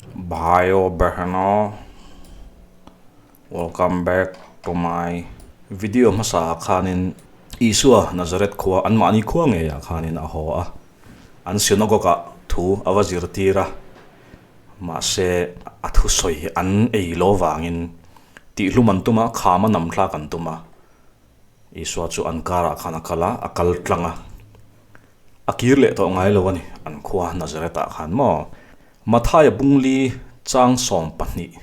Bhaio Behno Welcome back to my video hmasa ah khanin Isua Nazareth khua anmahni khua ngeiah khanin a haw a, an synagogue ah thu a va zirtir a, mahse a thusawi an ei lo vangin tihlum an tum a, kham a nam thlak an tum a, Isua chu an karah khan a kal a, a kal tlang a, a kir leh tawh ngai lo a ni an khua Nazareth ah khan maw. Mathaia bungli chang 12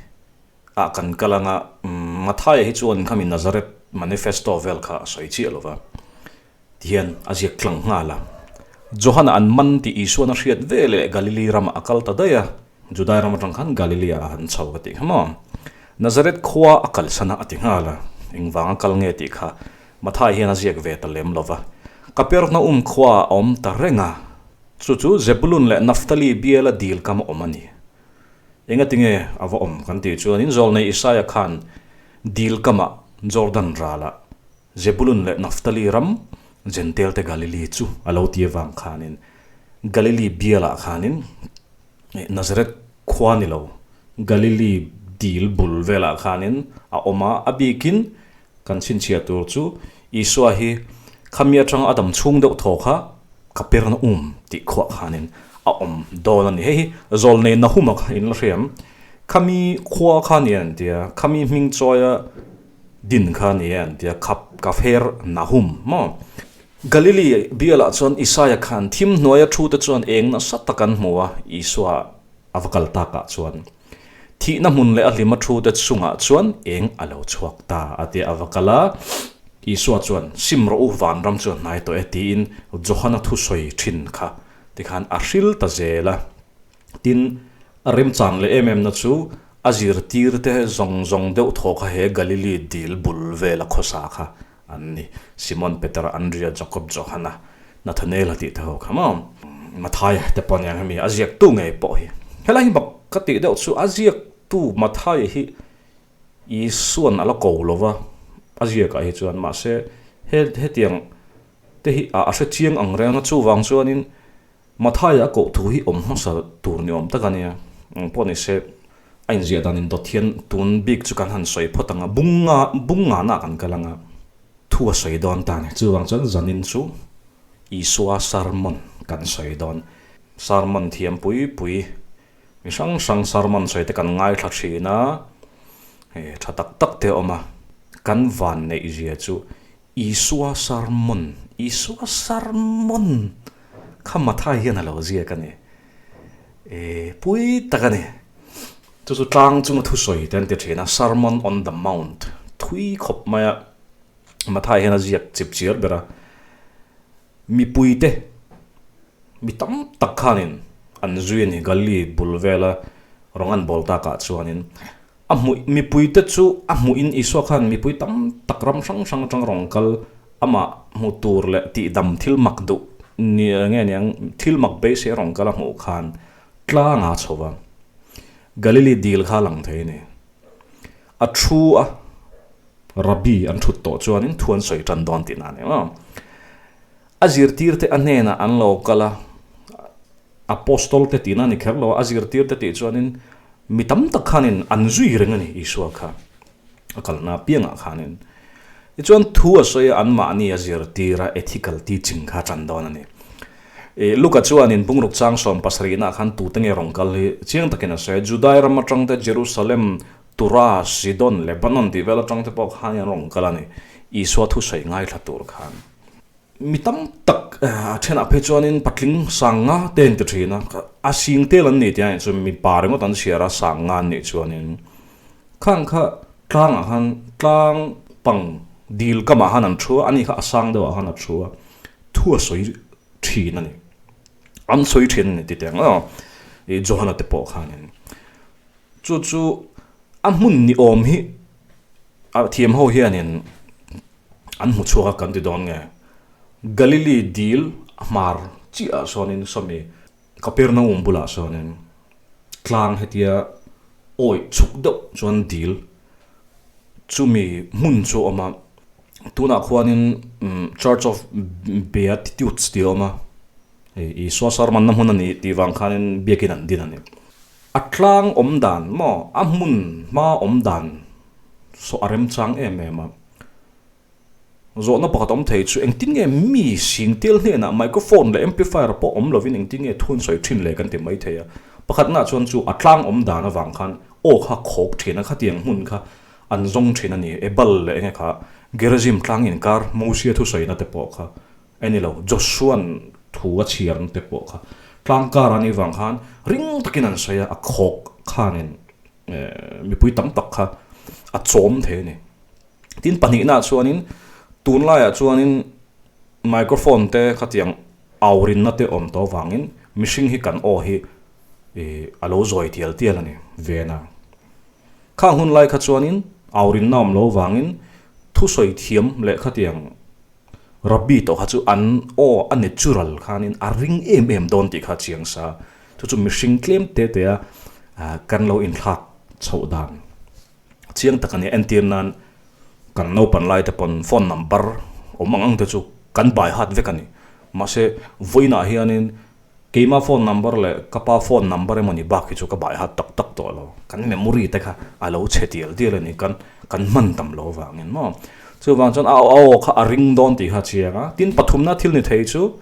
ah kan kal anga, Mathaia hi chuan khami Nazareth manifesto vel kha a sawi chiah lo va, tihian a ziak tlang nghal a. Johana an man tih Isuan a hriat ve leh Galili ramah a kal ta daih a, Judai ram atang khan Galili ah a han chho ka tih kha maw. Nazareth khua a kalsan a a ti nghal a, engvang a kal nge tih kha Mathai hian a ziak ve ta lem lo va. Kapernaum khua a awm ta reng a. Chu chu Zebulun leh Naphtali biala dil kam awm a ni. Engatinge a va awm kan tih chuanin Zawlnei Isaia khan dil kamah Jordan ralah Zebulun leh Naphtali ram Jentail te Galili chu a lo ti avang khanin Galili bialah khanin Nazareth khua ni lo Galili dil bul velah khanin a awm a, a bikin Kan chhinchhiah tur chu Isua hi khami atanga a dam chhung deuh thaw kha Kapernaum tih khuah khanin a awm dawn a ni. Hei hi Zawlnei Nahuma kha in la hriam. Khami khua kha ni an tia, khami hming chawia din kha ni an tia, Khap Kafer Nahum maw? Galili bialah chuan Isaia khan thim hnuaia thu te chuan eng nasa tak an hmu a, Isua a va kal takah chuan. Thihna hmun leh a hlima thu te chungah chuan eng a lo chhuak ta a ti a va kal a. Isua chuan, Sim rawh u, vanram chu a hnai tawh e tiin Johana thusawi thin kha tikhan a hril ta zel a. Tin, a remchang leh em em na chu a zirtir te zawng zawng deuh thaw kha he Galili dil bul vela khawsa kha an ni. Simon Peter, Andria, Jakob, Johana, Nathanael a tih te ho kha maw? Mathaia te pawh aniang hemi a ziaktu ngei pawh hi. Helai hi bak ka tih deuh chu a ziaktu Mathaia hi Isuan a la ko lo va a ziakah hi chuan mahse he hetiang te hi a hre chiang ang reng a chuvang chuanin Mathaia a koh thu hi awm hmasa tur ni awm tak a nia. Eng pawh ni se a inziah dan in dawt hian tun bik chu kan han sawi phawt ang a bunga bungana kan kal ang a. Thu a sawi dawn ta ni. Chuvang chuan zanin chu Isua sermon kan sawi dawn. Sermon thiam pui pui, mi hrang hrang sermon sawi te kan ngaithla thin a, hei tha tak tak te a awm a. Kan van neih zia chu Isua sermon, Isua sermon kha Mathai hian a lo ziak a ni. E pui tak a ni. Chu chu tlang chunga thusawi te an ti thin a, Sermon on the Mount thui khawp mai a, Mathai hian a ziak chip chiar ber a. Mipuite mi tam tak khanin an zui a ni, Galili bul vela rawng an bawl takah chuanin a hmuh mipuite chu a hmuhin Isua khan mipui tam tak ram hrang hrang atang rawng kal amah hmu tur leh tihdam thil mak duh ni nge niang thil mak beisei rawng kal a hmuh khan tlanga chho va, Galili dil kha a lang thei a ni. A thu a, Rabbi an thut tawh chuanin thu an sawi tan dawn tihna a ni maw. A zirtirte a hnenah an lo kal a, Apostol te tihna a ni kher lo a, a zirtirte tih chuanin mi tam tak khanin an zui reng a ni Isua kha a kalna apiangah khanin. Tichuan thu a sawi a, anmahni a zirtir a, ethical teaching kha a tan dawn a ni. Luka chuanin bungruk chang 70 ah khan tute nge rawn kal hi chiang takin a sawi a, Judai ram atang te, Jerusalem, Tura, Sidon, Lebanon tih vel atang te pawh khan an rawn kal a ni, Isua thusawi ngaithla tur khan. Mi tam tak a thenah phei chuanin patling sang nga te an ti thin a, a sing tel an ni tih a chuan mipa ringawt an chhiar a, sang nga an nih chuanin khang kha tlangah khan tlang pang dil kamah khan an thu a, ani kha a sang deuhah khan a thu a. Thu a sawi thin a ni. An sawi thin a ni tih teng aw. I Johana te pawh khanin. Chu chu a hmun ni awm hi a thiam ho hianin an hmu chhuak a kan ti dawn nge. Galili dil a hmar chiah ah sawnin sawmi Kapernaum bulah sawnin tlang hetia awih chhuk deuh chuan dil chumi hmun chu a awm a. Tunah khuanin Church of Beatitudes tih a awm a, hei Isua sermon na hmun a ni tih vang khanin biakin an din a ni. A tlang awm dan maw, a hmun hma awm dan saw a remchang em em a. Zawhna pakhat awm thei chu engtin nge mi singtel hnenah microphone leh amplifier pawh awm lovin engtin nge thu an sawi thin le kan ti mai thei a. Pakhatnaah chuan chu a tlang awm dan avang khan aw kha khawk thin a, khatiang hmun kha an zawng thin a ni. Ebal leh enge kha Gerizim tlang inkar Mosia thusawina te pawh kha a ni lo, Joshua'n thu a chhiarna te pawh kha tlang kar a nih vang khan ring takin an sawi a, a khawk khanin mipui tam tak kha a chawm thei a ni. Tin pahnihnaah chuanin tunlaiah chuanin microphone te khatiang aurinna te awm tawh avangin mihring hi kan aw hi ih a lo zawi tial tial a ni vena. Khang hun lai kha chuanin aurinna awm lo avangin thusawi thiam leh khatiang Rabbi tawh kha chu an aw a natural khanin a ring em em dawn tih kha a chiang sa. Chu chu mihring tlem te te a kan lo inthlak chhoh dan. Chiang tak a ni. Entir nan kan naupan lai te pawn phone number awm ang ang te chu kan by heart vek a ni. Mahse vawiinah hianin keima phone number leh ka pa phone number emawni bak hi chu ka by heart tak tak tawh lo. Kan memory te kha a lo chhe tial tial a ni. Kan kan hman tam lo avangin maw. Chuvang chuan a aw kha a ring dawn tih kha a chiang a. Tin pathumna thil ni thei chu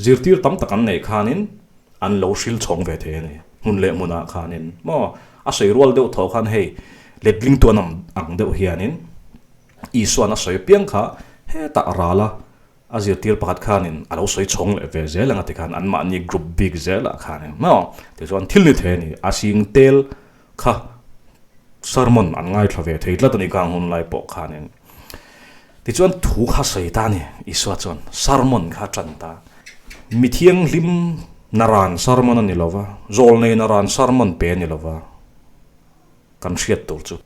zirtir tam tak an neih khanin An lo hril chhawng ve thei a ni. Hmun leh hmunah khanin maw a sawi rual deuh thaw khan hei letling tuan ang ang deuh hianin Isua'n a sawi piang kha hetah a ral a, a zirtir pakhat khanin a lo sawi chhawng leh ve zel ang a ti khan anmahni group bik zelah khanin maw tichuan thil ni thei a ni. A sing tel kha sermon an ngaithla ve thei tlat a ni khang hun lai pawh khanin. Tichuan thu kha sawi ta a ni, Isua chuan sermon kha a tan ta. Mi thianghlim naran sermon a ni lo va, zawlnei naran sermon pe a ni lo va, kan hriat tur chu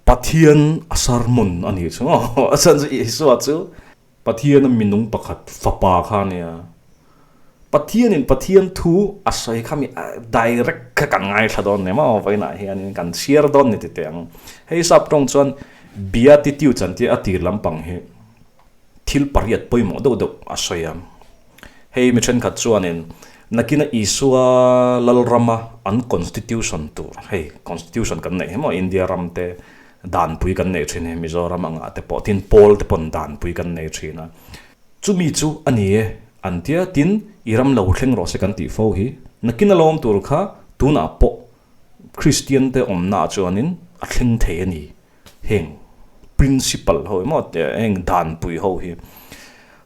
Pathian a sermon a ni chu. A chhan chu Isua chu Pathiana minung pakhat fapa kha a nia. Pathianin Pathian thu a sawi kha mi direct kha kan ngaithla dawn ni maw vawiinah hianin kan chhiar dawn ni titeh ang. Hei sap tawng chuan Beatitudes an tia a tir lampang hi thil pariat pawimawh deuh deuh a sawi a. Hei mi thenkhat chuanin nakina Isua Lalrama an constitution tur hei constitution kan neih hi maw India ram te danpui kan nei thin hi Mizoram angah te pawh tin pawl te pawn danpui kan nei thin a. Chumi chu a ni e, an tia, tin, i ram lo thleng rawh se kan tih fo hi, nakin a lawm tur kha tunah pawh Kristian te awmnaah chuanin a thleng thei a ni, heng principle ho hi maw, heng danpui ho hi.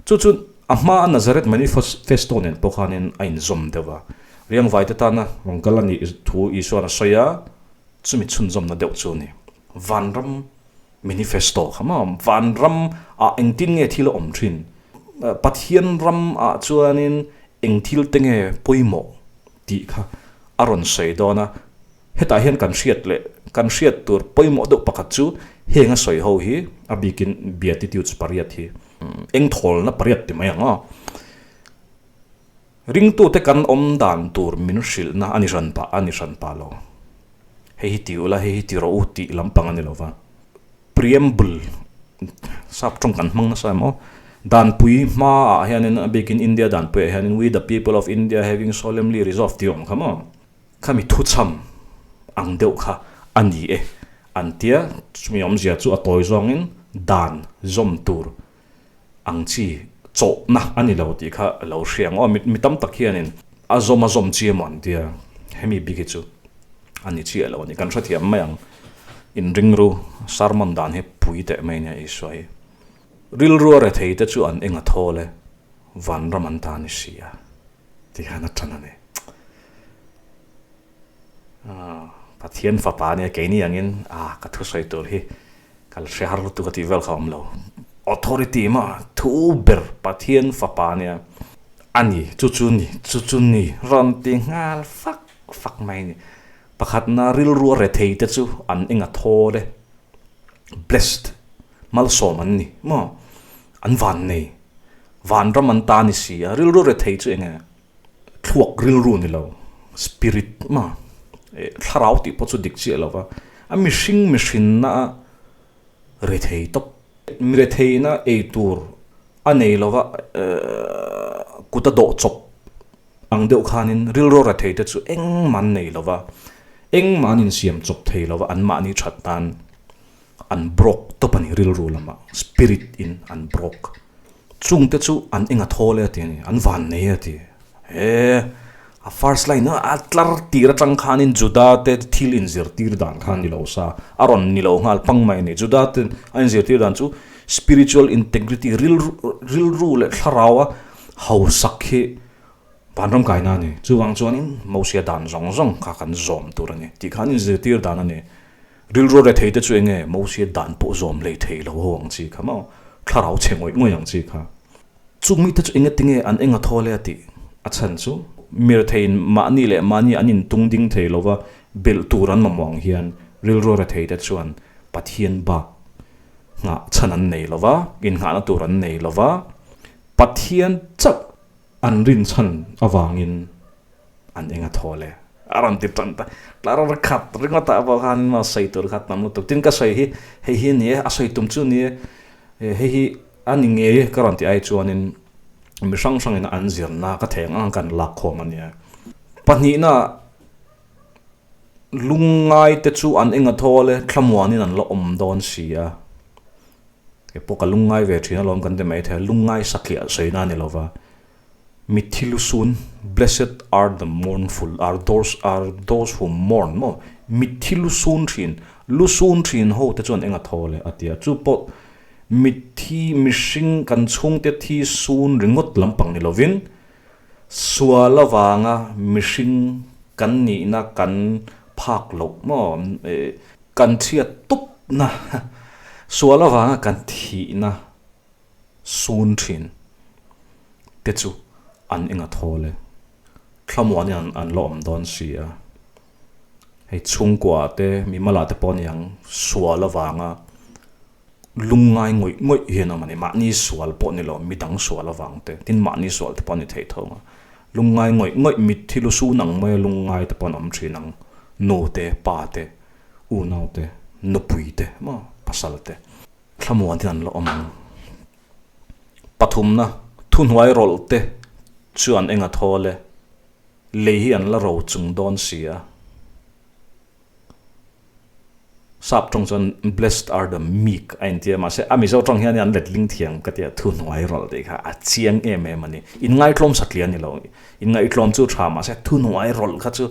Chu chu a hmaa Nazareth Manifesto nen pawh khanin a inzawm deuh a, riangvai te tana rawn kal a nih thu Isua'n a sawi a, chumi chhunzawmna deuh chu a ni. Vanram Manifesto kha maw? Vanram ah engtin nge thil a awm thin? Pathian ram ah chuanin eng thil te nge pawimawh tih kha a rawn sawi dawn a. Hetah hian kan hriat leh kan hriat tur pawimawh deuh pakhat chu heng a sawi ho hi a bikin Beatitudes pariat hi eng thawlna pariat ti mai ang aw. Ringtute kan awm dan tur min hrilhna a ni hran pah a ni hran pah lo. Hei hi ti ula, hei hi ti rawh u tih lampang a ni lo va. Preamble, sap tawng kan hmang nasa em aw. Danpui hmaah hianin a bikin India danpuiah hianin We the people of India having solemnly resolved tih a awm kha maw. Khami thuchham ang deuh kha a ni e an tia, chumi awmzia chu a tawi zawngin dan zawm tur ang chi chawhna a ni lo tih kha lo hria ang aw. Mi tam tak hianin a zawm a zawm chi emaw an tia, hemi bik hi chu a ni chiah lo a ni. Kan hrethiam mai ang, inring ru sermon dan hi pui teh mai nia Isua hi. Rilru a rethei te chu an eng a thawl e, vanram an ta ni si a ti khan a tan a ni. Pathian fapa ania keini angin a ka thusawi tur hi Kal hre har lutuk a tih vel kha awm lo. Authority maw thu ber Pathian fapa ania. A ni, chu chu ni, chu chu ni rawn ti nghal fak fak mai a ni. Pakhatna rilru a rethei te chu an eng a thawl e. Blessed, malsawm an ni maw? An van nei. Vanram an ta ni si a, rilru rethei chu eng e? Thluak rilru ni lo, spirit maw? Thlarau tih pawh chu dik chiah lo va, a mihring mihrinna a rethei tawp. Mi retheina ei tur a nei lo va, kut a dawh chawp ang deuh khanin rilru rethei te chu engmah an nei lo va. Engmah an insiam chawp thei lo va, anmahni that nan an broke tawp a ni rilru lamah, spirit in an broke. Chungte chu an eng a thawl e a ti a ni, an van nei e a ti. He a first line a a tlar tir atang khanin Juda te thil inzirtir dan kha a ni lo sa, a rawn ni lo nghal pang mai a ni. Juda te a inzirtir dan chu spiritual integrity rilru rilru leh thlarau a hausak hi Vanram kaina a ni. Chuvang chuanin Mosia dan zawng zawng kha kan zawm tur a ni tih kha an inzirtir dan a ni. Rilru rethei te chu eng nge Mosia dan pawh zawm hlei thei lo ho ang chi kha maw? Thlarau chhe ngawih ngawih ang chi kha. Chung mite chu enge tinge an eng a thawl e a tih a chhan chu miretheiin mahni leh mahni an intung ding thei lova belh tur an mamawh ang hian rilru rethei te chuan Pathian bak nghah chhan an nei lova, innghahna tur an nei lova, Pathian chauh An rinchhan avangin an eng a thawl e. A rawn ti tan ta. Tlar khat ringawt ah pawh khan maw sawi tur kha tam lutuk. Tin ka sawi hi hei hi a ni e, a sawi tum chu a ni e, hei hi a ni ngei e ka rawn ti ai chuanin mi hrang hrangin an zirna ka thei ang ang kan lak khawm a nia. Pahnihna lungngai te chu an eng a thawl e, thlamuanin an la awm dawn si a. Kei pawh ka lungngai ve thin alawm kan ti mai thei a, lungngai satliah sawina a ni lo va. Mitthi lusun, Blessed are the mournful, are those are those who mourn maw? Mitthi lusun thin, lusun thin ho te chuan eng a thawl e a ti a. Chu pawh mitthi mihring kan chhungte thi sun ringawt lampang ni lovin sual avanga mihring kan nihna kan phak loh maw? Kan chhiat tawpna, sual avanga kan thihna sun thin te chu an eng a thawl e. Thlamuanin an la awm dawn si a. Hei chhungkua te, mimal ah te pawh aniang sual avanga lungngai ngawih ngawih hian awm a ni. Mahni sual pawh ni lo, midang sual avang te, tin mahni sual te pawh a ni thei tho ang a. Lungngai ngawih ngawih mitthi lu sun ang maia lungngai te pawh an awm thin ang. Nu te, pa te, unau te, nupui te maw pasal te thlamuan ten an la awm ang. Pathumna, thuhnuai rawlh te chu an eng a thawl e, lei hi an la ro chung dawn si a. Sap tawng chuan blessed are the meek a inti a, mahse a Mizo tawng hian an letling thiam ka ti a, thuhnuai rawlh tih kha a chiang em em a ni. Inngaitlawm satliah a ni lo, inngaihtlawm chu tha mahse thuhnuai rawlh kha chu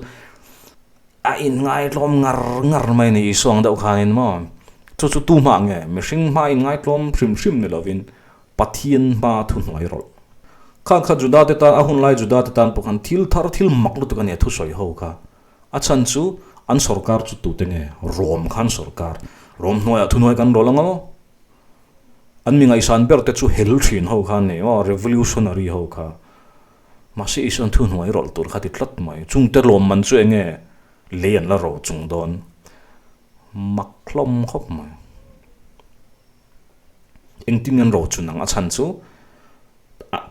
a inngaitlawm ngar ngar mai a ni Isua ang deuh khanin maw. Chu chu tu hmah nge? Mihring hma inngaitlawm hrim hrim ni lovin Pathian hma thuhnuai rawlh. Kha kha Juda te tan, a hunlai Juda te tan pawh khan thil thar thil mak lutuk a nia thusawi ho kha. A chhan chu an sorkar chu tute nge? Rom khan sorkar. Rom hnuaiah thuhnuai kan rawlh ang aw. An mi ngaihsan ber te chu hel thin ho kha an ni aw, revolutionary ho kha. Mahse Isuan thuhnuai rawlh tur kha ti tlat mai. Chungte lawmman chu eng nge? Lei an la ro chung dawn. Mak hlawm khawp mai. Engtin nge an ro chun ang? A chhan chu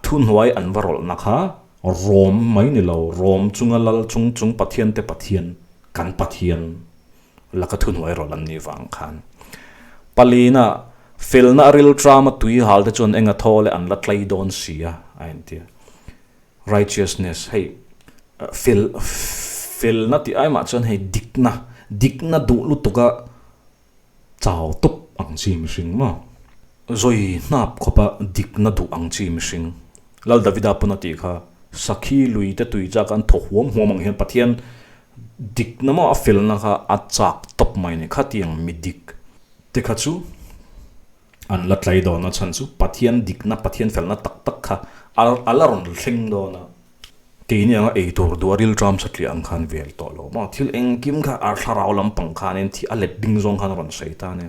thuhnuai an va rawlhna kha Rom mai ni lo, Rom chunga lal chung chung Pathian te Pathian, kan Pathian laka thuhnuai rawlh an nih vang khan. Palina, felna a rilṭama tui hal te chuan eng a thaw le an la tlai dawn si a, a inti a. Righteousness, hei fel felna tih ai mah chuan hei dikna, dikna duh lutuka Chau tawp ang chi mihring maw? Zawi hnap khawpa dikna duh ang chi mihring. Lal Davida pawn a tih kha, Sakhi lui te tui chak an thaw huam huam ang hian Pathian dikna maw a felna kha a chak tawp mai a ni. Khatiang mi dik te kha chu an la tlai dawn a chhan chu Pathian dikna, Pathian felna tak tak kha a la rawn thleng dawn a. Keini anga ei tur duh a rilṭam satliah ang khan vel tawh lo maw? Thil engkim kha a thlarau lampang khanin thi a let ding zawng khan a rawn sawi ta a ni.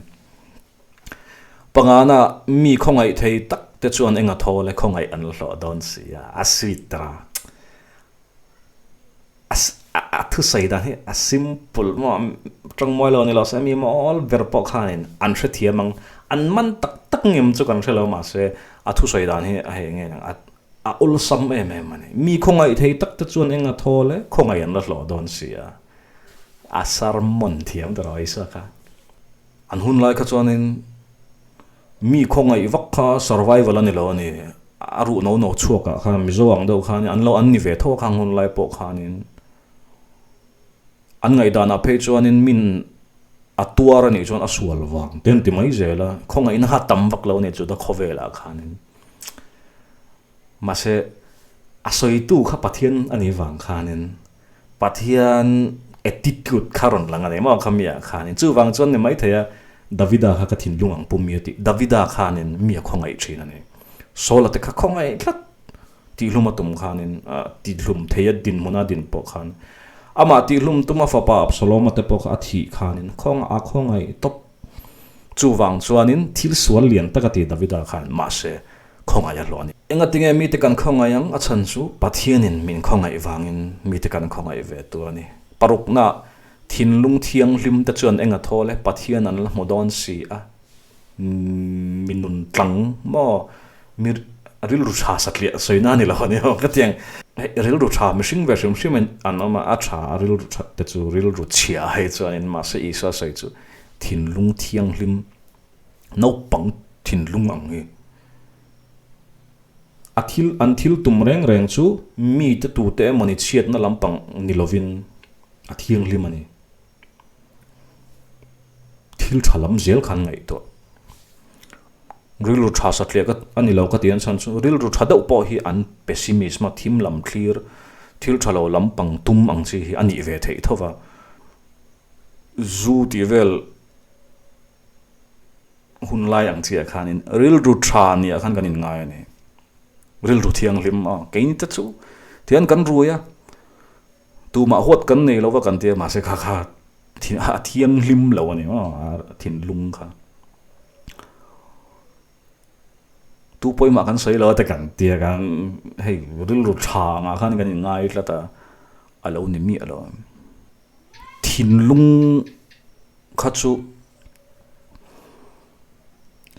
Pangana mi khawngaih thei tak te chuan eng a thawl e khawngaih an la hlawh dawn si a, a sweet ta. A thusawi dan hi a simple maw? Tawngmawi lo ni lo se mi mawl ber pawh khanin an hrethiam ang, an man tak tak ngem chu kan hre lo mahse a thusawi dan hi a hei nge a A awlsam em em a ni. Mi khawngaih thei tak te chuan eng a thawl e, khawngaih an la hlawh dawn si a. A sermon thiam ta rawh Isua kha. An hun lai kha chuanin mi khawngaih vak kha survival a ni lo a ni. A ruh no no chhuak ah khan Mizo ang deuh khan an lo an ni ve tho a khang hun lai pawh khanin. An ngaihdanah phei chuanin min a tuar a nih chuan a sual vang te an ti mai zel a, khawngaihna kha tam vak lo a ni Juda khawvelah khanin. Mahse, a sawitu kha Pathian a nih vang khanin Pathian attitude kha rawn lang a ni maw khami ah khanin. Chuvang chuan ni maithei a, Davida kha ka thinlung ang pum mi a tih. Davida khanin mi a khawngaih thin a ni. Saula te kha khawngaih tlat Tihlum a tum khanin tihlum thei a dinhmun a din pawh khan amah tihlum tuma fapa Absalom-a te pawh kha a thih khanin khawnga a khawngaih tawp. Chuvang chuanin thil sual lian tak a ti Davida khan mahse khawngaih a hlawh a ni. Engatinge mite kan khawngaih ang? A chhan chu Pathianin min khawngaih vangin mite kan khawngaih ve tur a ni. Parukna, thinlung thianghlim te chuan enga thawl e? Pathian an la hmu dawn si a. Mi nun tlang maw mi rilru tha satliah sawina a ni lo a ni ka ti ang. Hei rilru tha mihring ve hrim hrim in an awm a, a tha a rilru that te chu rilru chhia hei chuanin mahse Isua sawi chu thinlung thianghlim naupang thinlung ang hi a thil an thil tum reng reng chu mite tute emawni chhiatna lampang ni lovin a thianghlim a ni. Thil tha lam zel khan ngaihtuah. Rilru tha satliah ka a ni lo ka ti an chhan chu rilru tha deuh pawh hi an pessimism a thim lam thlir thil tha lo lampang tum ang chi hi a nih ve theih tho va. Zu tih vel hun lai ang chiah khanin rilru tha nia khan kan inngai a ni. Rilru thianghlim a keini te chu tihian kan rui a. Tumah huat kan nei lo va kan tia mahse kha kha a thianghlim lo a ni maw a thinlung kha. Tu pawimah kan sawi lo a te kan tia kan hei rilru tha angah khan kan inngai tlat a, a lo ni miah lo. Thinlung kha chu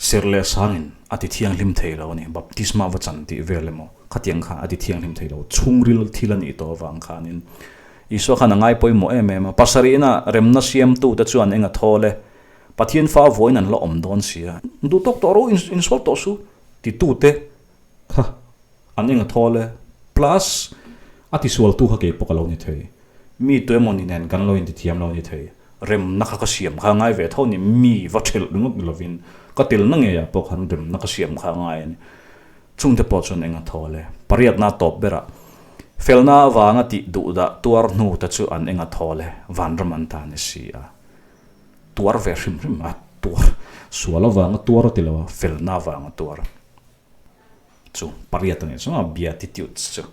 Ser leh sangin a ti thianghlim thei lo a ni. Baptisma va chan tih vel emaw khatiang khan a ti thianghlim thei lo. Chhungril thil a nih tawh avang khanin Isua khan a ngai pawimawh em em a. Pasarihna remna siamtute chuan eng a thawl e, Pathian fa vawiin an la awm dawn si a. Duh tawk tawh rawh, insual tawh su titute kha an eng a thawl e. Plus a tisualtu kha keipawh ka lo ni thei. Mi tuemaw ni nen kan lo intithiam lo ni thei. Remna kha ka siam kha a ngai ve tho ni, mi va thelh ringawt ni lovin ka telna ngeiah pawh khan remna ka siam kha a ngai a ni. Chungte pawh chuan eng a thawl e? Pariatna tawp berah felna avanga tih duh dah tuar hnu te chu an eng a thawl e? Vanram an ta ni si a, tuar ve hrim hrim a, tuar sual avanga tuar a ti lo a, felna avanga tuar. Chu pariat a nih chu a beatitudes chu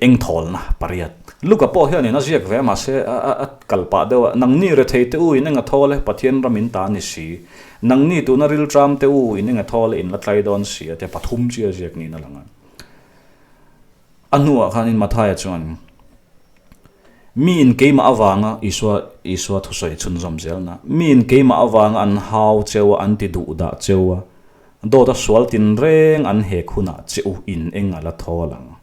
eng thawlna pariat. Luka pawh hianin a ziak ve a mahse a kal pah deuh a, Nangni rethei te u in eng a thawl e, Pathian ram in ta ni si. Nangni tuna rilṭam te u in eng a thawl e, in la tlai dawn si a tia pathum chi a ziak niin a lang a. A hnuah khanin Mathaia chuan Mi in keimah avanga Isua Isua thusawi chhunzawm zelna, Mi in keimah avanga an hau cheu a, an ti duh dah cheu a, Dawt a sual tinreng an hek hunah che u in eng a la thawl ang.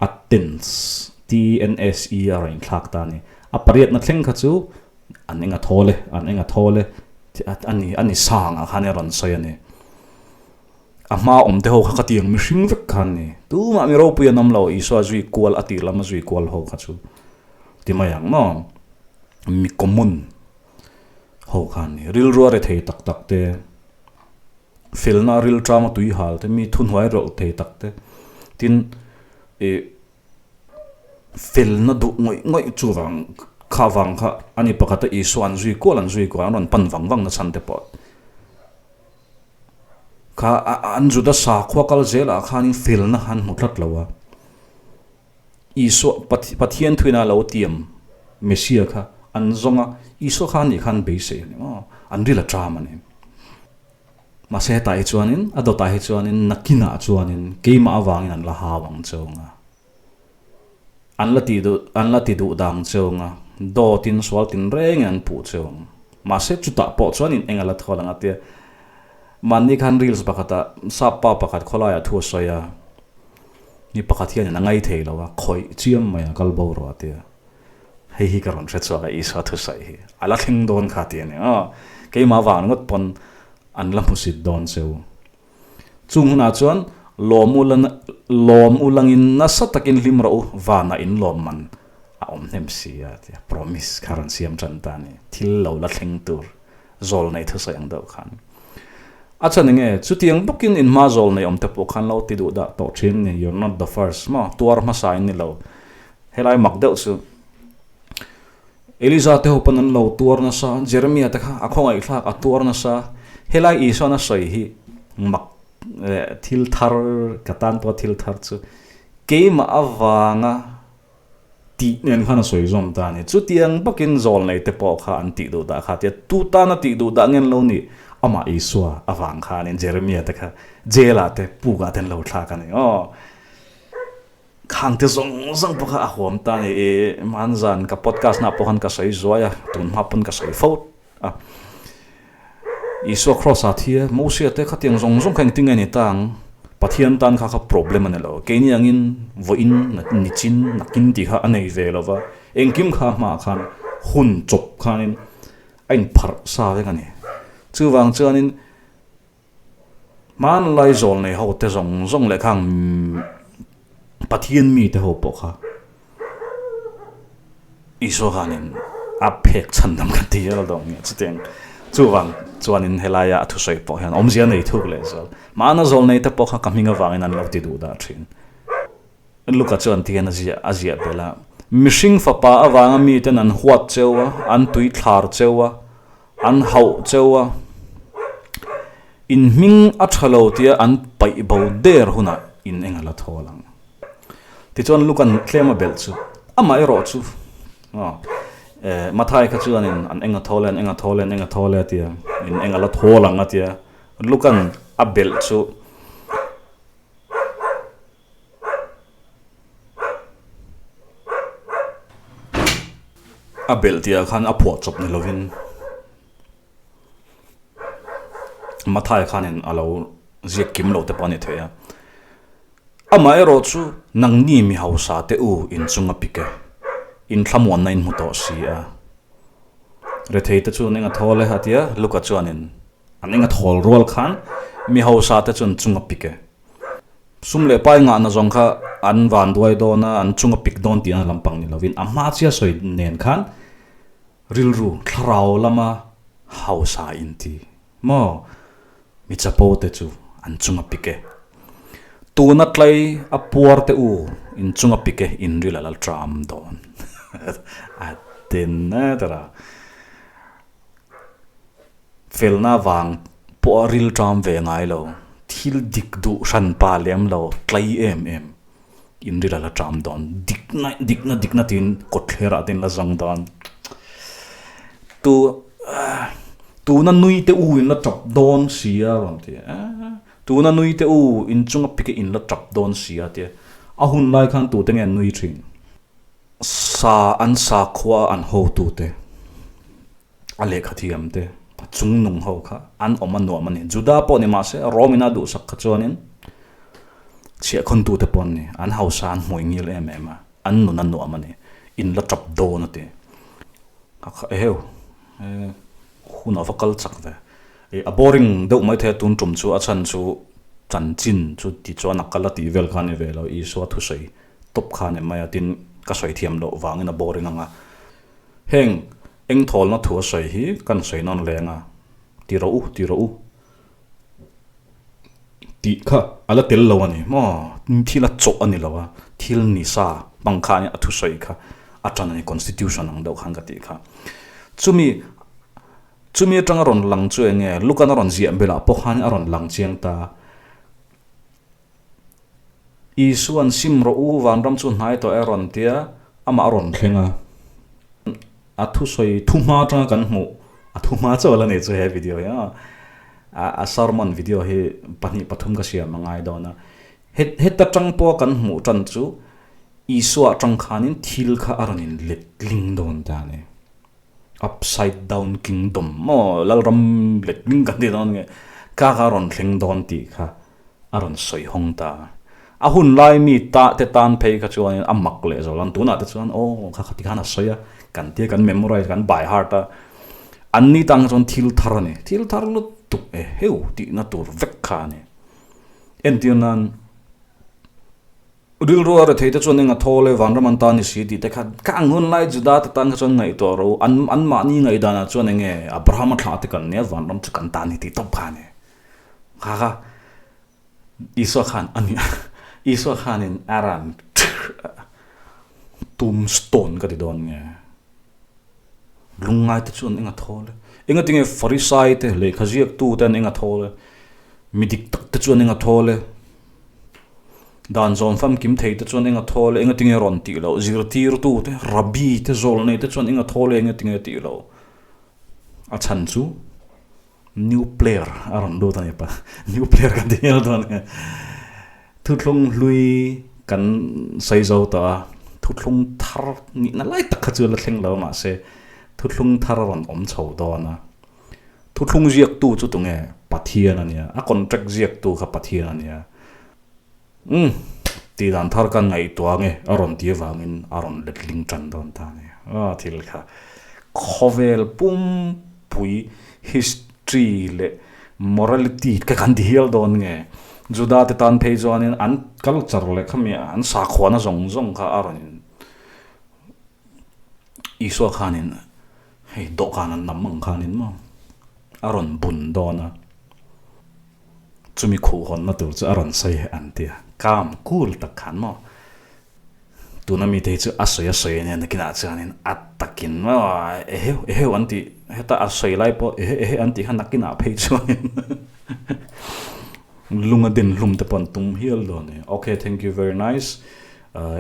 A tense, TNSE, a rawn inthlak ta a ni. A pariatna thleng kha chu an eng a thawl e, an eng a thawl e, a ni, a ni sang ah khan a rawn sawi a ni. A hma awm te ho kha ka tiang mihring vek kha an ni. Tumah mi ropui an awm lo, Isua zui kual a tir lama zui kual ho kha chu ti mai ang maw? Mi common. Ho khan ni. Rilru a rethei tak tak te, felna a rilṭam a tui hal te, mi thuhnuai rawlh thei tak te, tin ih felna duh ngawih ngawih chuvang kha vang kha a ni pakhat a Isua an zui kual an zui kual an rawn pan vang vang na chhan te pawh kha an Juda sakhua kal zelah khanin felna han hmu tlat lo a. Isua, Pathian thuina lo tiam Messia kha an zawng a, Isua kha anih khan beisei a ni maw? An ril a ṭam a ni. Mahse hetah hi chuanin, a dawtah hi chuanin, nakinah chuanin keimah avangin an la hau ang cheu ang a, an la tih duh, an la ti duh dang cheu ang a, dawtin sual tinrengin an puh cheu ang. Mahse chutah pawh chuanin eng a la thawl ang a tia. Mahni khan reels pakhatah sap pa pakhat khawlaiah thu a sawi a. Mi pakhat hianin a ngai thei lo a, khawih chiam mai a, kal bo rawh a ti a. Hei hi ka rawn hre chhuak a, Isua thusawi hi a la thleng dawn kha ti a ni. Aw, keimah vang ringawt pawn an la hmusit dawn che u. Chung hunah chuan lawm u lawm u langin nasa takin hlim rawh u, vanah in lawm man. awm hnem si a tia promise kha rawn siam tan ta a ni. Thil lo la thleng tur zawl nei thusawi ang deuh khan. A chhan enge chutiang bawkin in hma zawl nei awm te pawh khan lo ti duh dah tawh thin ni, you're not the first maw, tuar hmasa in ni lo. Helai mak deuh chu Eliza te ho pawn an lo tuar nasa, Jeremia te kha a khawngaihthlak a tuar nasa. Helai Isuan a sawi hi mak leh thil thar ka tan pawha thil thar chu keimah avanga tih nen khan a sawi zawm ta a ni. Chutiang bawkin zawlnei te pawh kha an tih duh dah kha tia tu tana tih duh dah ngen lo ni amah Isua avang khanin Jeremia te kha jail ah te puk ah te an lo thlak a ni aw. Khang te zawng zawng pawh kha a huam ta a ni i hmanzan ka podcast na pawh khan ka sawi zuai a tun hma pawn ka sawi fo a. Isua cross ah thi a, Mosia te khatiang zawng zawng kha engtin nge ni ta ang? Pathian tan kha kha problem a ni lo. Keini angin vawiin nichin nakin tih kha a nei ve lo va, engkim kha hmaah khan hun chawp khanin a inpharh sa vek a ni. Chuvang chuanin hmanlai zawl nei ho te zawng zawng leh khang Pathian mite ho pawh kha Isua khanin a phek chhan dam kan ti zel dawn nge chutiang chuvang chuanin helaia a thusawi pawh hian awmzia nei thuk leh zual mahna zawl nei te pawh kha ka hming avangin an lo ti duh dah thin. Luka chuan tihian a ziah a ziah belh a, Mihring fapa avanga miten an huat cheu a, an tui thlar cheu a, an hauh cheu a, in hming a tha lo tia an paih bo der hunah in eng a la thawl ang. Tichuan Luka'n tlem a belh chu, amah erawh chu Mathai kha chuanin an eng a thawl e, an eng a thawl e, an eng a thawl e a tia, in eng a la thawl ang a tia, Luka'n a belh chu, A belh tih ah khan a phuah chawp ni lovin Mathai khanin a lo ziak kim lo te pawh a ni thei a. Amaherawh chu nangni mi hausa te u inchung a pik e, inthlamuanna in hmu tawh si a. Rethei te chu an eng a thawl e a ti a, Luka chuanin an eng a thawl rual khan mi hausa te chu an chung a pik e. Sum leh pai ngahna zawng kha an van duai dawn a, an chung a pik dawn tihna lampang ni lovin a hma chiah sawi nen khan rilru thlarau lama hausa inti maw mi chapo te chu an chung a pik e. Tuna tlai a puar te u in chung a pik e in ril a la tram dawn a tin e tara. Felna vang pawh a ril ṭam ve ngai lo, thil dik duh hran pa lem lo, tlai em em in ril a la ṭam dawn, dikna dikna dikna tiin kawtthler ah te in la zawng dawn. Tu tuna nui te u in la ṭap dawn si a rawn ti a, tuna nui te u in chunga pik in la ṭap dawn si a tia, a hun lai khan tute nge an nui ṭhin? Sa an sakhua an hotute. A lehkha thiam te, a chung nung ho kha an awm a nuam a ni. Juda pawh ni mahse Rome in a duhsak kha chuanin chhiahkhawntu te pawh an ni. An hausa an hmui ngil em em a, an nun a nuam a ni. In la tap dawn a ti. A kha eheu, e hun a va kal chak ve. E a boring deuh mai thei a tun tum chu a chhan chu chanchin chu ti chuan a kal a tih vel kha a ni ve lo. Isua thusawi tawp kha a ni mai a, tin ka sawi thiam loh vangin a boring ang a. Heng engthawlna thu a sawi hi kan sawi nawn leng a, ti rawh u, ti rawh u tih kha a la tel lo a ni maw? Thil a chawh a ni lo a, thil ni sa hmang kha a thusawi kha a tan a ni, constitution ang deuh khan ka tih kha. Chumi, chumi atanga rawn lang chu eng nge, Lukan a rawn ziah belh ah pawh khan a rawn lang chiang ta. Isua'n sim rawh u, vanram chu hnai tawh e a rawn tia, amah a rawn thleng a. A thusawi thu hma atanga kan hmuh, a thu hma chauh la ni chu he video hi a, a sermon video hi pahnih pathum ka siam a ngai dawn a. Heta tang pawha kan hmuh tan chu Isua atang khanin thil kha a rawn inlet tling dawn ta a ni. Upside down kingdom maw Lalram letling kan ti dawn nge ka kha a rawn thleng dawn tih kha a rawn sawi hawng ta. A hun lai mi ta te tan phei kha chuanin a mak leh zawh lan tunah te chuan aw kha khati khan a sawi a kan tia kan memorize kan by heart a an ni tan kha chuan thil thar a ni thil thar lutuk e heu tihna tur vek kha a ni. Entir nan. Rilru a rethei te chuan eng a thawl e, vanram an tan ni si tih te kha ka ang hun lai Juda te tan kha chuan ngaihtuah ro, an anmahni ngaihdanah chuan eng nge Abraham-a thlah te kan nia vanram chu kan tan ni tih tawp kha a ni. Kha kha Isua khan a ni Isua khanin a ran tombstone ka ti dawn nge lungngai te chuan eng a thawl e, engatinge Farisai te lehkha ziaktu te an eng a thawl e, mi dik tak te chuan eng a thawl e. Dan zawn famkim thei te chuan eng a thawl e, engatinge rawn tih loh? Zirtirtu te, Rabbi te, zawlnei te chuan eng a thawl e, engatinge tih loh? A chhan chu new player a rawn lut a ni pa, new player kan ti hial dawn nge. Thuthlung hlui kan sawi zo tawh a, thuthlung thar nihna lai tak kha chu la thleng lo mahse thuthlung thar a rawn awm chho dawn a. Thuthlung ziaktu chu tunge? Pathian a nia. A contract ziaktu kha Pathian a nia. Umm, tih dan thar kan ngaihtuah ange a rawn ti avangin a rawn letling tan dawn ta a ni. Aw thil kha khawvel pumpui history leh morality te kan ti hial dawn nge? Juda te tan phei chuanin an culture leh khami an sakhuana zawng zawng kha a rawn in Isua khanin Hei dawhkan an nam ang khanin maw a rawn bun dawn a, chumi khuhhawnna tur chu a rawn sawi an ti a, calm cool tak khan maw tuna mite hi chu a sawi a sawi ania nakinah chuanin a takin maw eheu eheu an tih heta a sawi lai pawh ehe ehe an tih kha nakinah phei chuanin lung a den hlum te pawh an tum hial dawn a ni. Okay thank you very nice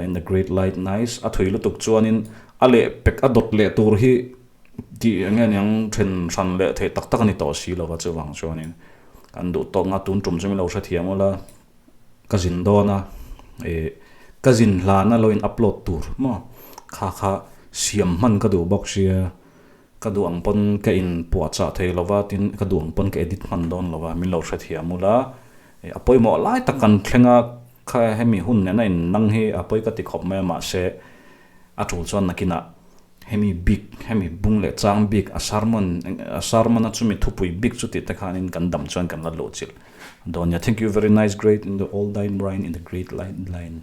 in the great light nice a thui lutuk chuanin A leh pek a dawt leh tur hi tih eng nge niang then hran leh theih tak tak a ni tawh si lova chuvang chuanin kan duh tawk nga tun tum chu min lo hrethiam ula ka zin dawn a ih ka zin hlana lo in upload tur maw kha kha siam hman ka duh bawk sia ka duh ang pawn ka in puahchah thei lova tin ka duh ang pawn ka edit hman dawn lova min lo hrethiam ula ih a pawimawh lai tak kan thleng a kha hemi hun nena in nang hi a pawi ka ti khawp mai a mahse A tul chuan nakinah hemi bik, hemi bung leh chang bik, a sermon, a sermon a chumi thupui bik chu tih te khanin kan dam chuan kan la luh chilh dawn nia. Thank you very nice great in the old line in the great light line.